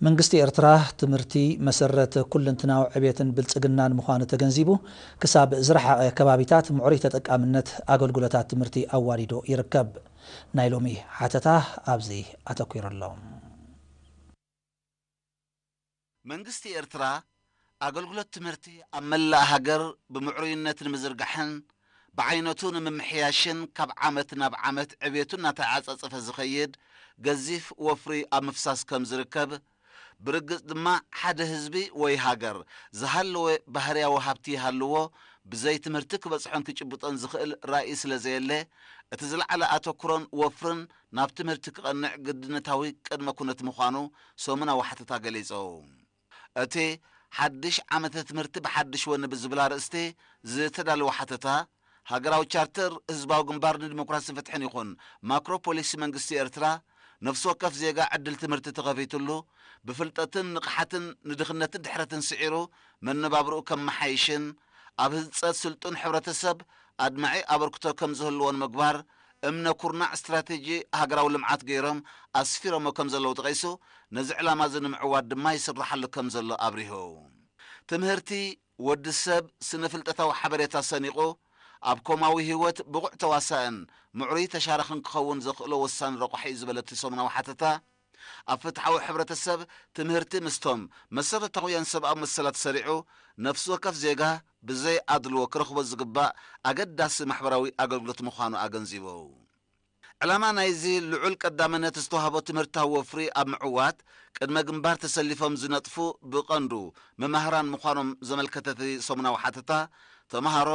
መንግስቲ ኤርትራ ትምህርቲ መሰረት ኩልንትናዊ ዕቤትን ብልጽግናን ምዃኑ ተገንዚቡ፣ ክሳብ ዝረሓቐ ከባቢታት ምዕሩይ ተጠቃምነት ኣገልግሎታት ትምህርቲ ኣዋዲዶ ይርከብ። ናይ ሎሚ ሓተታ ኣብዚ ኣተኲሩ ኣሎ። መንግስቲ ኤርትራ ኣገልግሎት ትምህርቲ ኣብ መላእ ሃገር ብምዕሩይነት ንምዝርጋሕን ብዓይነቱ ንምምሕያሽን ካብ ዓመት ናብ ዓመት ዕቤቱ እናተዓጸጸፈ ዝኸይድ ገዚፍ ወፍሪ ኣብ ምፍሳስ ከም ዝርከብ፣ ብርግጽ ድማ ሓደ ህዝቢ ወይ ሃገር ዝሃለወ ባህርያዊ ሃብቲ ይሃልዎ፣ ብዘይ ትምህርቲ ክበጽሖን ክጭብጦን ዝኽእል ራእይ ስለ ዘየለ፣ እቲ ዝለዓለ ኣተኩሮን ወፍርን ናብ ትምህርቲ ክቐንዕ ግድነታዊ ቅድመ ኩነት ምዃኑ ሰሙናዊ ሓተታ ገሊጹ። እቲ ሓድሽ ዓመተ ትምህርቲ ብሓድሽ ወኒ ብዝብል ኣርእስቲ ዝተዳለወ ሓተታ፣ ሃገራዊ ቻርተር ህዝባዊ ግንባር ንዲሞክራስን ፍትሕን ይኹን ማክሮ ፖሊሲ መንግስቲ ኤርትራ፣ ነፍሲ ወከፍ ዜጋ ዕድል ትምህርቲ ተኸፊትሉ፣ ብፍልጠትን ንቕሓትን ንድኽነትን ድሕረትን ስዒሩ መነባብርኡ ከመሓይሽን፣ ኣብ ህንጸት ስልጡን ሕብረተሰብ ኣድማዒ ኣበርክቶ ከም ዝህልዎ ንምግባር፣ እምነ ኩርናዕ ስትራቴጂ ሃገራዊ ልምዓት ገይሮም ኣስፊሮሞ ከም ዘለዉ ጠቒሱ፣ ነዚ ዕላማ እዚ ንምዕዋት ድማ ይስራሓሉ ከም ዘሎ ኣብሪሁ። ትምህርቲ ወዲ ሰብ ስነ ፍልጠታዊ ሓበሬታ ሰኒቑ፣ ኣብ ኮማዊ ህይወት ብቑዕ ተዋሳእን ምዕሩይ ተሻራኽን ክኸውን ዘኽእሎ ወሳኒ ረቋሒ እዩ ዝበለ እቲ ሰሙናዊ ሓተታ፣ ኣብ ፍትሓዊ ሕብረተሰብ ትምህርቲ ምስቶም መሰረታውያን ሰብኣዊ መሰላት ሰሪዑ፣ ነፍሲ ወከፍ ዜጋ ብዘይ ኣድልዎ ክረኽቦ ዝግባእ ኣገዳሲ ማሕበራዊ ኣገልግሎት ምዃኑ ኣገንዚቡ። ዕላማ ናይዚ ልዑል ቀዳምነት ዝተዋህቦ ትምህርታዊ ወፍሪ ኣብ ምዕዋት ቅድመ ግንባር ተሰሊፎም ዝነጥፉ ብቐንዱ መማህራን ምዃኖም ዘመልከተ እቲ ሰሙናዊ ሓተታ፣ ተመሃሮ፣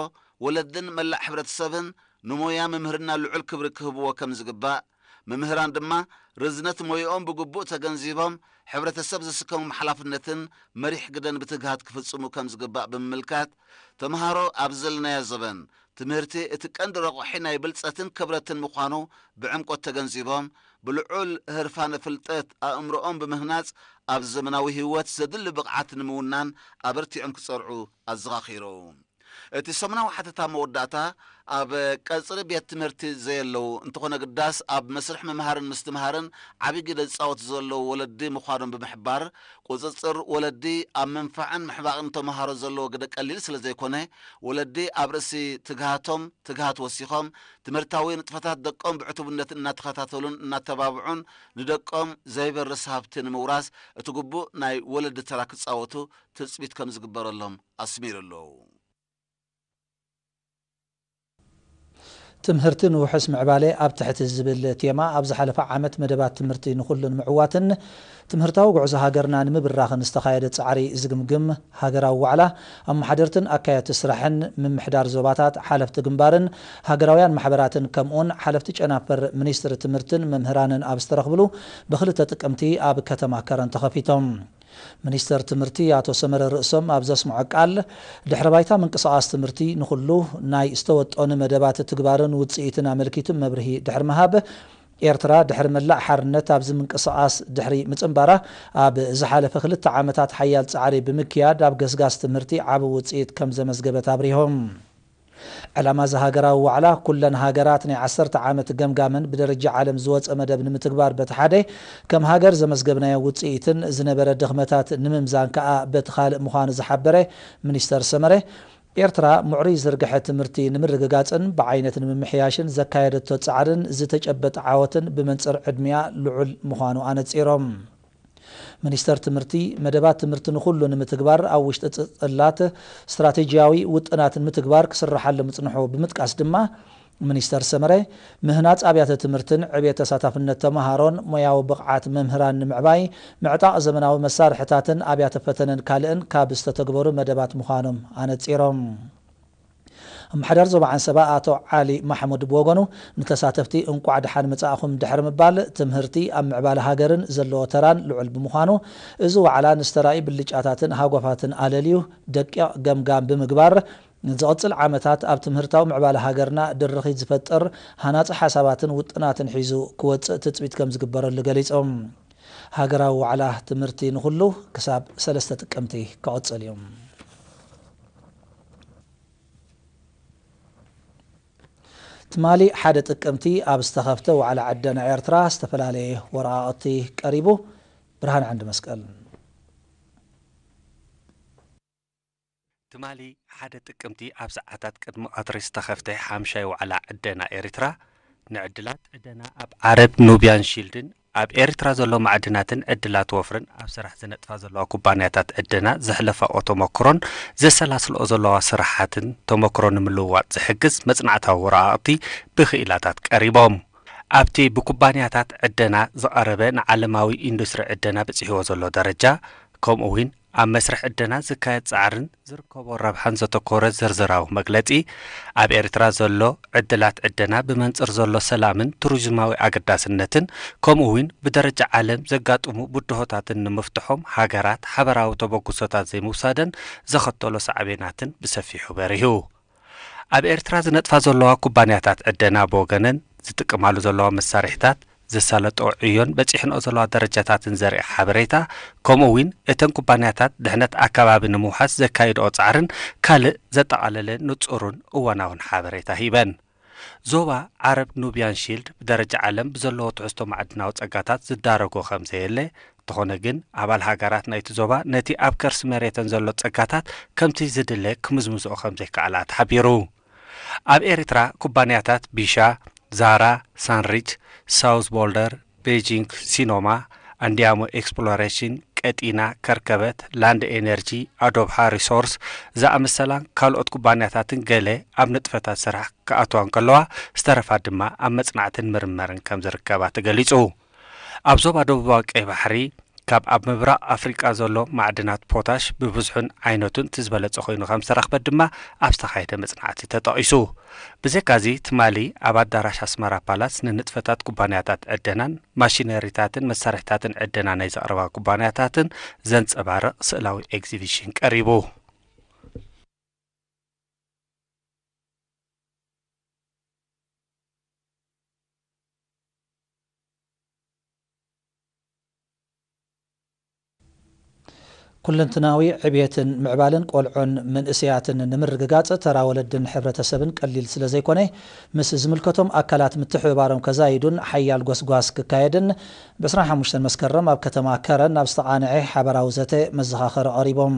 ወለድን መላእ ሕብረተሰብን ንሞያ ምምህርና ልዑል ክብሪ ክህብዎ ከም ዝግባእ፣ መምህራን ድማ ርዝነት ሞያኦም ብግቡእ ተገንዚቦም ሕብረተሰብ ዝስከሞም ሓላፍነትን መሪሕ ግደን ብትግሃት ክፍጽሙ ከም ዝግባእ ብምምልካት፣ ተመሃሮ ኣብ ዘለናዮ ዘበን ትምህርቲ እቲ ቀንዲ ረቑሒ ናይ ብልጸትን ክብረትን ምዃኑ ብዕምቆት ተገንዚቦም፣ ብልዑል ህርፋነ ፍልጠት ኣእምሮኦም ብምህናጽ ኣብ ዘመናዊ ህይወት ዘድሊ ብቕዓት ንምውናን ኣበርቲዖም ክጸርዑ ኣዘኻኺሩ። እቲ ሰሙናዊ ሓተታ መወዳእታ ኣብ ቀጽሪ ቤት ትምህርቲ ዘየለዉ እንተኾነ ግዳስ ኣብ መስርሕ ምምሃርን ምስትምሃርን ዓቢ ግደ ዝጻወቱ ዘለዉ ወለዲ ምዃኖም ብምሕባር፣ ቁጽጽር ወለዲ ኣብ ምንፋዕን ምሕባቕን ተመሃሮ ዘለዎ ግደ ቀሊል ስለ ዘይኮነ፣ ወለዲ ኣብ ርእሲ ትግሃቶም ትግሃት ወሲኾም፣ ትምህርታዊ ንጥፈታት ደቆም ብዕቱብነት እናተኸታተሉን እናተባብዑን ንደቆም ዘይበርስ ሃብቲ ንምውራስ እቲ ግቡእ ናይ ወለዲ ተራ ክጻወቱ ትጽቢት ከም ዝግበረሎም ኣስሚሩ ኣሎ። ትምህርቲ ንውሑስ ምዕባለ ኣብ ትሕቲ ዝብል ቴማ ኣብ ዝሓለፈ ዓመት መደባት ትምህርቲ ንኹሉ ንምዕዋትን ትምህርታዊ ጉዕዞ ሃገርና ንምብራኽን ዝተኻየደ ጻዕሪ ዝግምግም ሃገራዊ ዋዕላ ኣመሓደርትን ኣካየድቲ ስራሕን ምምሕዳር ዞባታት ሓለፍቲ ግንባርን ሃገራውያን ማሕበራትን ከምኡውን ሓለፍቲ ጨናፍር ሚኒስትሪ ትምህርትን መምህራንን ኣብ ዝተረኽብሉ ብክልተ ጥቅምቲ ኣብ ከተማ ከረን ተኸፊቶም። ሚኒስተር ትምህርቲ ኣቶ ሰመረ ርእሶም ኣብ ዘስምዖ ቃል፣ ድሕሪ ባይታ ምንቅስቓስ ትምህርቲ ንኹሉ ናይ ዝተወጠኑ መደባት ትግባርን ውጽኢትን ኣመልኪቱ መብርሂ ድሕሪ ምሃብ፣ ኤርትራ ድሕሪ መላእ ሓርነት ኣብዚ ምንቅስቓስ ድሕሪ ምጽንባራ ኣብ ዝሓለፈ ክልተ ዓመታት ሓያል ጻዕሪ ብምክያድ ኣብ ገስጋስ ትምህርቲ ዓቢ ውጽኢት ከም ዘመዝገበት ኣብሪሆም። ዕላማ እዚ ሃገራዊ ዋዕላ፣ ኩለን ሃገራት ናይ ዓሰርተ ዓመት ገምጋምን ብደረጃ ዓለም ዝወጸ መደብ ንምትግባር በቲ ሓደ፣ ከም ሃገር ዘመዝገብናዮ ውጽኢትን ዝነበረ ድኽመታት ንምምዛን ከኣ በቲ ካልእ ምዃኑ ዝሓበረ ሚኒስተር ሰመረ፣ ኤርትራ ምዕሩይ ዝርግሐ ትምህርቲ ንምርግጋጽን ብዓይነት ንምምሕያሽን ዘካየደቶ ጻዕርን ዝተጨበጠ ዓወትን ብመንጽር ዕድሚኣ ልዑል ምዃኑ ኣነጺሮም። ሚኒስተር ትምህርቲ፣ መደባት ትምህርቲ ንኹሉ ንምትግባር ኣብ ውሽጢ ጽላት ስትራቴጂያዊ ውጥናት ንምትግባር ክስርሓሉ ምጽንሑ ብምጥቃስ ድማ፣ ሚኒስተር ሰመረ፣ ምህናጽ ኣብያተ ትምህርትን ዕብየት ተሳታፍነት ተመሃሮን ሞያዊ ብቕዓት መምህራን ንምዕባይ፣ ምዕጣቕ ዘመናዊ መሳርሕታትን ኣብያተ ፈተነን ካልእን ካብ ዝተተግበሩ መደባት ምዃኖም ኣነጺሮም። ኣመሓዳሪ ዞባ ዓንሰባ ኣቶ ዓሊ ማሕሙድ ብወገኑ፣ ንተሳተፍቲ እንቋዕ ደሓን መጻእኹም ድሕሪ ምባል፣ ትምህርቲ ኣብ ምዕባለ ሃገርን ዘለዎ ተራን ልዑል ብምዃኑ፣ እዚ ዋዕላ ንዝተራእዩ ብልጫታትን ሃጓፋትን ኣለልዩ፣ ደቂቕ ገምጋም ብምግባር፣ ንዝቕጽል ዓመታት ኣብ ትምህርታዊ ምዕባለ ሃገርና ድርኺት ዝፈጥር ሃናጺ ሓሳባትን ውጥናትን ሒዙ ክወጽእ ትጽቢት ከም ዝግበረሉ ገሊጾም። ሃገራዊ ዋዕላ ትምህርቲ ንኹሉ ክሳብ ሰለስተ ጥቅምቲ ክቕጽል እዩ። ትማሊ ሓደ ጥቅምቲ ኣብ ዝተኸፍተ ዋዕላ ዕደና ኤርትራ ዝተፈላለየ ወረቓቕቲ ቀሪቡ። ብርሃን ዓንዲ መስቀል። ትማሊ ሓደ ጥቅምቲ ኣብ ሰዓታት ቅድሚ ቀትሪ ዝተኸፍተ ሓምሻይ ዋዕላ ዕደና ኤሪትራ፣ ንዕድላት ዕደና ኣብ ዓረብ ኑብያን ሺልድን ኣብ ኤሪትራ ዘሎ ማዕድናትን ዕድላት ወፍርን ኣብ ስራሕ ዝነጥፋ ዘለዋ ኩባንያታት ዕደና ዘሕለፋኦ ተመክሮን ዘሰላስልኦ ዘለዋ ስራሓትን ተመክሮ ንምልውዋጥ ዝሕግዝ መጽናዕታዊ ወረቓቕቲ ብክኢላታት ቀሪቦም። ኣብቲ ብኩባንያታት ዕደና ዝቐረበ ንዓለማዊ ኢንዱስትሪ ዕደና በጺሕዎ ዘሎ ደረጃ፣ ከምኡ እውን ኣብ መስርሕ ዕደና ዝካየድ ጻዕርን ዝርከቦ ረብሓን ዘተኮረ ዝርዝራዊ መግለጺ፣ ኣብ ኤርትራ ዘሎ ዕድላት ዕደና ብመንጽር ዘሎ ሰላምን ቱሪዝማዊ ኣገዳስነትን፣ ከምኡ እውን ብደረጃ ዓለም ዘጋጥሙ ብድሆታትን ንምፍትሖም ሃገራት ሓበራዊ ተበግሶታት ዘይምውሳደን ዘኸተሎ ሳዕቤናትን ብሰፊሑ በሪሁ። ኣብ ኤርትራ ዝነጥፋ ዘለዋ ኩባንያታት ዕደና ብወገነን ዝጥቀማሉ ዘለዋ መሳርሒታት፣ ዘሳለጠኦ ዕዮን በጺሕንኦ ዘለዋ ደረጃታትን ዘርኢ ሓበሬታ፣ ከምኡ እውን እተን ኩባንያታት ድሕነት ኣከባቢ ንምውሓስ ዘካይድኦ ጻዕርን ካልእ ዘጠቓለለ ንጹርን እዋናውን ሓበሬታ ሂበን። ዞባ ዓረብ ኑብያን ሺልድ ብደረጃ ዓለም ብዘለዎ ትሕዝቶ ማዕድናዊ ጸጋታት ዝዳረጎ ከም ዘየለ፣ እንተኾነ ግን ኣባል ሃገራት ናይቲ ዞባ ነቲ ኣብ ከርሲ መሬተን ዘሎ ጸጋታት ከምቲ ዝድለ ክምዝምዝኦ ከም ዘይከኣላ ተሓቢሩ። ኣብ ኤርትራ ኩባንያታት ቢሻ፣ ዛራ፣ ሳንሪች፣ ሳውዝ ቦልደር፣ ቤጂንግ ሲኖማ፣ ኣንዲያሞ ኤክስፕሎሬሽን፣ ቀጢና፣ ከርከበት፣ ላንድ ኤነርጂ፣ ኣዶብሓ ሪሶርስ ዝኣመሰላን ካልኦት ኩባንያታትን ገለ ኣብ ንጥፈታት ስራሕ ክኣትዋ እንከለዋ፣ ዝተረፋ ድማ ኣብ መጽናዕትን ምርምርን ከም ዝርከባ ተገሊጹ። ኣብ ዞባ ደቡባዊ ቀይ ባሕሪ፣ ካብ ኣብ ምብራቕ ኣፍሪቃ ዘሎ ማዕድናት ፖታሽ ብብዝሑን ዓይነቱን እቲ ዝበለጸ ኮይኑ ከም ዝተረኽበ ድማ ኣብ ዝተኻየደ መጽናዕቲ ተጠቒሱ። ብዘይካዚ፣ ትማሊ ኣብ ኣዳራሽ ኣስመራ ፓላስ ንንጥፈታት ኩባንያታት ዕደናን ማሽነሪታትን መሳርሒታትን ዕደና ናይ ዘቕርባ ኩባንያታትን ዘንጸባርቕ ስእላዊ ኤግዚቢሽን ቀሪቡ። ኩለንትናዊ ዕብየትን ምዕባለን ቆልዑን መንእሰያትን ንምርግጋጽ ተራ ወለድን ሕብረተሰብን ቀሊል ስለ ዘይኮነ፣ ምስ ዝምልከቶም ኣካላት ምትሕብባሮም ከዛይዱን ሓያል ጎስጓስ ክካየድን ብ ዕስራን ሓሙሽተን መስከረም ኣብ ከተማ ከረን ኣብ ዝተቓንዐ ሓበራዊ ዘተ መዘኻኸሪ ቀሪቦም።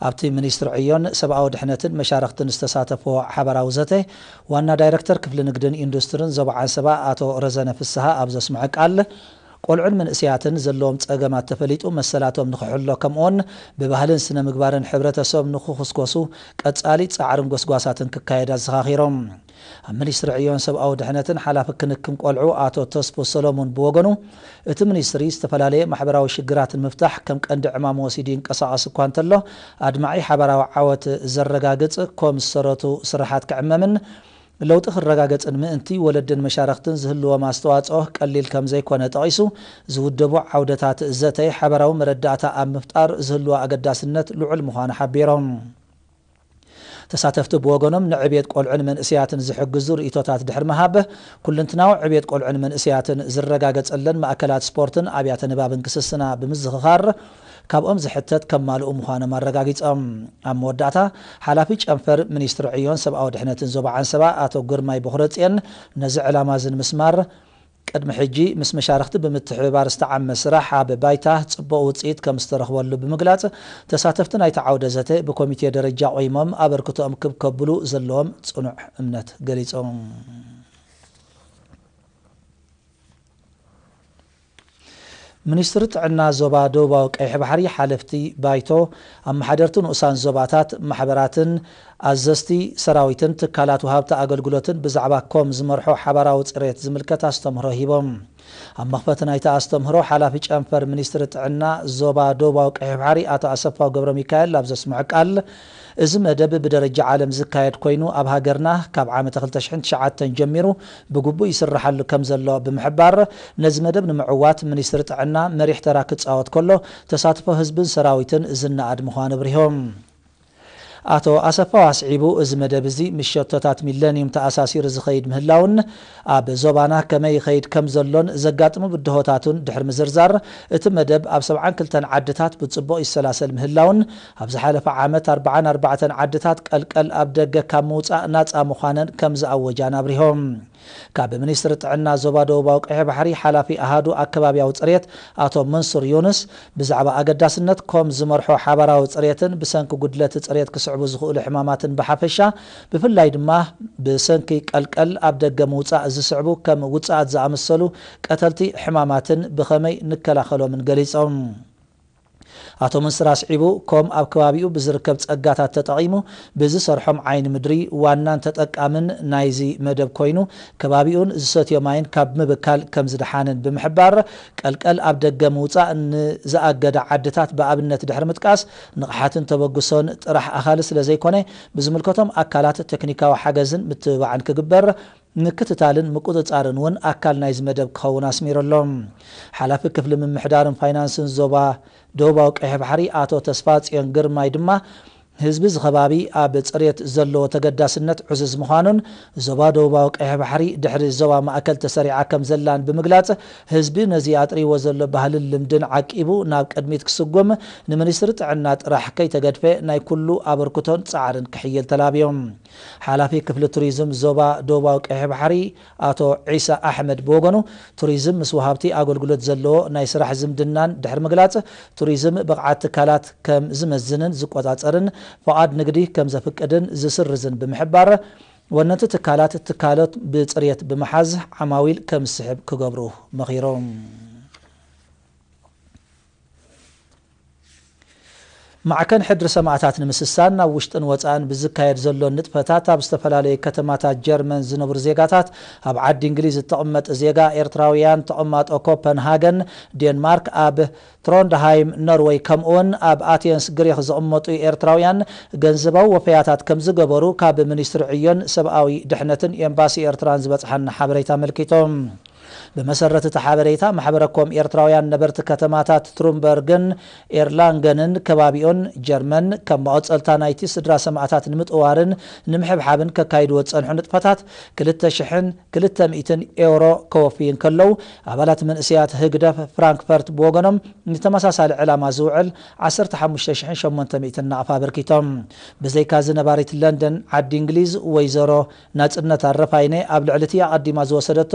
ኣብቲ ሚኒስትሪ ዕዮን ሰብኣዊ ድሕነትን መሻርኽትን ዝተሳተፎ ሓበራዊ ዘተ፣ ዋና ዳይረክተር ክፍሊ ንግድን ኢንዱስትርን ዞባ ዓንሰባ ኣቶ ረዘነ ፍስሃ ኣብ ዘስምዖ ቃል፣ ቆልዑን መንእሰያትን ዘለዎም ጸገማት ተፈሊጡ መሰላቶም ንኽሕሎ፣ ከምኡውን ብባህልን ስነ ምግባርን ሕብረተሰብ ንኽኹስኮሱ ቀጻሊ ጻዕርን ጎስጓሳትን ክካየድ ኣዘኻኺሮም። ኣብ ሚኒስትሪ ዕዮን ሰብኣዊ ድሕነትን ሓላፊ ክንክን ቆልዑ ኣቶ ተስፉ ሰሎሙን ብወገኑ፣ እቲ ሚኒስትሪ ዝተፈላለየ ማሕበራዊ ሽግራት ንምፍታሕ ከም ቀንዲ ዕማም ወሲዱ ይንቀሳቐስ እኳ እንተሎ፣ ኣድማዒ ሓበራዊ ዓወት ዘረጋግጽ ኮም ዝሰረቱ ስራሓት ክዕመምን ለውጢ ክረጋገጽን ምእንቲ ወለድን መሻርኽትን ዝህልዎም ኣስተዋጽኦ ቀሊል ከም ዘይኮነ ጠቒሱ፣ ዝውደቡ ዓውደታት ዘተ ሓበራዊ መረዳእታ ኣብ ምፍጣር ዝህልዎ ኣገዳስነት ልዑል ምዃኑ ሓቢሮም። ተሳተፍቲ ብወገኖም ንዕብየት ቆልዑን መንእሰያትን ዝሕግዙ ርእይቶታት ድሕሪ ምሃብ፣ ኩለንትናዊ ዕብየት ቆልዑን መንእሰያትን ዝረጋገጸለን ማእከላት ስፖርትን ኣብያተ ንባብን ክስስና ብምዝኽኻር፣ ካብኦም ዝሕተት ከማልኡ ምዃኖም ኣረጋጊጾም። ኣብ መወዳእታ፣ ሓላፊ ጨንፈር ሚኒስትሪ ዕዮን ሰብኣዊ ድሕነትን ዞባ ዓንሰባ ኣቶ ግርማይ ቦኽረጽዮን ነዚ ዕላማ እዚ ንምስማር፣ ቅድሚ ሕጂ ምስ መሻርኽቲ ብምትሕብባር ዝተዓመ ስራሕ ኣብ ባይታ ጽቡቕ ውጽኢት ከም ዝተረኽበሉ ብምግላጽ፣ ተሳተፍቲ ናይቲ ዓውደ ዘተ ብኮሚቴ ደረጃ ቆይሞም ኣበርክቶኦም ክብ ከብሉ ዘለዎም ጽኑዕ እምነት ገሊጾም። ሚኒስትሪ ጥዕና ዞባ ደቡባዊ ቀይሕ ባሕሪ ሓለፍቲ ባይቶ፣ ኣመሓደርቲ ንኡሳን ዞባታት፣ ማሕበራትን ኣዘዝቲ ሰራዊትን ትካላት ወሃብቲ ኣገልግሎትን ብዛዕባ ኮም ዝመርሖ ሓባራዊ ጽሬት ዝምልከት ኣስተምህሮ ሂቦም። ኣብ መኽፈቲ ናይቲ ኣስተምህሮ ሓላፊ ጨንፈር ሚኒስትሪ ጥዕና ዞባ ደቡባዊ ቀይሕ ባሕሪ ኣቶ ኣሰፋው ገብረ ሚካኤል ኣብ ዘስምዖ ቃል፣ እዚ መደብ ብደረጃ ዓለም ዝካየድ ኮይኑ፣ ኣብ ሃገርና ካብ ዓመተ ክልተ ሽሕን ትሽዓተን ጀሚሩ ብግቡእ ይስርሓሉ ከም ዘሎ ብምሕባር፣ ነዚ መደብ ንምዕዋት ሚኒስትሪ ጥዕና መሪሕ ተራ ክጻወት ከሎ፣ ተሳትፎ ህዝብን ሰራዊትን ዝነኣድ ምዃኑ ኣብሪሆም። ኣቶ ኣሰፋው ኣስዒቡ፣ እዚ መደብ እዚ ምስ ሸቶታት ሚለንዩም ተኣሳሲሩ ዝኸይድ ምህላውን፣ ኣብ ዞባና ከመይ ይኸይድ ከም ዘሎን ዘጋጥሙ ብድሆታቱን ድሕሪ ምዝርዛር፣ እቲ መደብ ኣብ ሰብዓን ክልተን ዓድታት ብጽቡቕ ይሰላሰል ምህላውን፣ ኣብ ዝሓለፈ ዓመት ኣርብዓን ኣርባዕተን ዓድታት ቀልቀል ኣብ ደገ ካብ ምውጻእ ናጻ ምዃነን ከም ዝኣወጃን ኣብሪሆም። ካብ ሚኒስትሪ ጥዕና ዞባ ደቡባዊ ቀይሕ ባሕሪ ሓላፊ ኣሃዱ ኣከባቢያዊ ጽሬት ኣቶ መንሱር ዮኑስ ብዛዕባ ኣገዳስነት ኮም ዝመርሖ ሓባራዊ ጽሬትን ብሰንኪ ጉድለት ጽሬት ክስዕቡ ዝኽእሉ ሕማማትን ብሓፈሻ ብፍላይ ድማ ብሰንኪ ቀልቀል ኣብ ደገ ምውጻእ ዝስዕቡ ከም ውጽኣት ዝኣመሰሉ ቀተልቲ ሕማማትን ብኸመይ ንከላኸሎምን ገሊጾም። ኣቶ መንስር ኣስዒቡ፣ ኮም ኣብ ከባቢኡ ብዝርከብ ጸጋታት ተጠቒሙ ብዝሰርሖም ዓይኒ ምድሪ ዋናን ተጠቃምን ናይዚ መደብ ኮይኑ፣ ከባቢኡን ዝሰትዮ ማይን ካብ ምብካል ከም ዝደሓንን ብምሕባር፣ ቀልቀል ኣብ ደገ ምውጻእ ንዝኣገዳ ዓድታት ብኣብነት ድሕሪ ምጥቃስ፣ ንቕሓትን ተበግሶን ጥራሕ ኣኻሊ ስለ ዘይኮነ፣ ብዝምልከቶም ኣካላት ቴክኒካዊ ሓገዝን ምትብባዕን ክግበር ምክትታልን ምቁጽጻርን እውን ኣካል ናይዚ መደብ ክኸውን ኣስሚሩ ኣሎ። ሓላፊ ክፍሊ ምምሕዳርን ፋይናንስን ዞባ ደቡባዊ ቀይሕ ባሕሪ ኣቶ ተስፋጽዮን ግርማይ ድማ፣ ህዝቢ እዚ ከባቢ ኣብ ጽሬት ዘለዎ ተገዳስነት ዕዙዝ ምዃኑን፣ ዞባ ደቡባዊ ቀይሕ ባሕሪ ድሕሪ ዞባ ማእከል ተሰሪዓ ከም ዘላን ብምግላጽ፣ ህዝቢ ነዚ ኣጥሪዎ ዘሎ ባህልን ልምድን ዓቂቡ ናብ ቅድሚት ክስጉም፣ ንሚኒስትሪ ጥዕና ጥራሕ ከይተገድፈ ናይ ኩሉ ኣበርክቶን ጻዕርን ክሕይል ተላብዮም። ሓላፊ ክፍሊ ቱሪዝም ዞባ ደቡባዊ ቀይሕ ባሕሪ ኣቶ ዒሳ ኣሕመድ ብወገኑ፣ ቱሪዝም ምስ ወሃብቲ ኣገልግሎት ዘለዎ ናይ ስራሕ ዝምድናን ድሕሪ ምግላጽ፣ ቱሪዝም ብቕዓት ትካላት ከም ዝመዝንን ዝቆጻጸርን፣ ፍቓድ ንግዲ ከም ዘፍቅድን ዝስርዝን ብምሕባር፣ ወነንቲ ትካላት፣ ትካሎት ብጽሬት ብምሓዝ ዓማዊል ከም ዝስሕብ ክገብሩ መኺሮም። ማዕከን ሕድሪ ሰማእታት ንምስሳን ናብ ውሽጥን ወጻእን ብዝካየድ ዘሎ ንጥፈታት ኣብ ዝተፈላለዩ ከተማታት ጀርመን ዝነብሩ ዜጋታት፣ ኣብ ዓዲ እንግሊዝ እተቐመጠ ዜጋ ኤርትራውያን ተቐማጦ ኮፐንሃገን ዴንማርክ፣ ኣብ ትሮንድሃይም ኖርወይ ከምኡውን ኣብ ኣቴንስ ግሪክ ዝቕመጡ ኤርትራውያን ገንዘባዊ ወፈያታት ከም ዝገበሩ ካብ ሚኒስትሪ ዕዮን ሰብኣዊ ድሕነትን ኤምባሲ ኤርትራን ዝበጽሓና ሓበሬታ ኣመልኪቶም። ብመሰረት እቲ ሓበሬታ፣ ማሕበረ ኮም ኤርትራውያን ነበርቲ ከተማታት ትሩምበርግን ኤርላንገንን ከባቢኦን ጀርመን፣ ከም መቐጸልታ ናይቲ ስድራ ሰማእታት ንምጥዋርን ንምሕብሓብን ከካይድዎ ዝጸንሑ ንጥፈታት ክልተ ሽሕን ክልተ ሚእትን ኤውሮ ከወፍዩ እንከለዉ፣ ኣባላት መንእሰያት ህግደፍ ፍራንክፈርት ብወገኖም፣ ንተመሳሳሊ ዕላማ ዝውዕል ዓሰርተ ሓሙሽተ ሽሕን ሸሞንተ ሚእትን ናቕፋ ኣበርኪቶም። ብዘይካዚ፣ ነባሪት ለንደን ዓዲ እንግሊዝ ወይዘሮ ናጽነት ኣረፋይነ ኣብ ልዕሊ እቲ ኣቐዲማ ዝወሰደቶ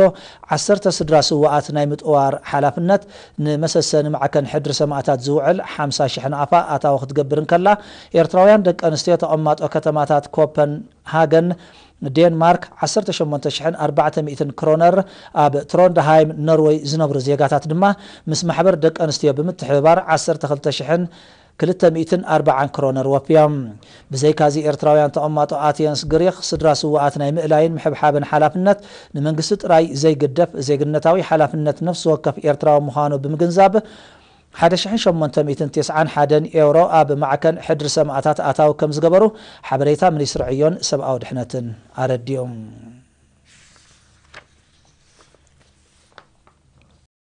ዓሰርተ ስድራ ስውኣት ናይ ምጥዋር ሓላፍነት ንመሰሰኒ ማዕከን ሕድሪ ሰማእታት ዝውዕል ሓምሳ ሽሕ ናቕፋ ኣታዊ ክትገብር እንከላ፣ ኤርትራውያን ደቂ ኣንስትዮ ተቐማጦ ከተማታት ኮፐን ሃገን ዴንማርክ ዓሰርተ ሸሞንተ ሽሕን ኣርባዕተ ሚእትን ክሮነር፣ ኣብ ትሮንድሃይም ኖርወይ ዝነብሩ ዜጋታት ድማ ምስ ማሕበር ደቂ ኣንስትዮ ብምትሕብባር ዓሰርተ ክልተ ሽሕን ክልተ ሚእትን ኣርባዓን ክሮነር ወፍዮም። ብዘይካዚ፣ ኤርትራውያን ተቐማጦ ኣቴንስ ግሪክ ስድራ ስውኣት ናይ ምእላይን ምሕብሓብን ሓላፍነት ንመንግስቲ ጥራይ ዘይግደፍ ዜግነታዊ ሓላፍነት ነፍሲ ወከፍ ኤርትራዊ ምዃኑ ብምግንዛብ፣ ሓደ ሽሕን ሸሞንተ ሚእትን ተስዓን ሓደን ኤውሮ ኣብ ማዕከን ሕድሪ ሰማእታት ኣታዊ ከም ዝገበሩ ሓበሬታ ሚኒስትሪ ዕዮን ሰብኣዊ ድሕነትን ኣረዲኦም።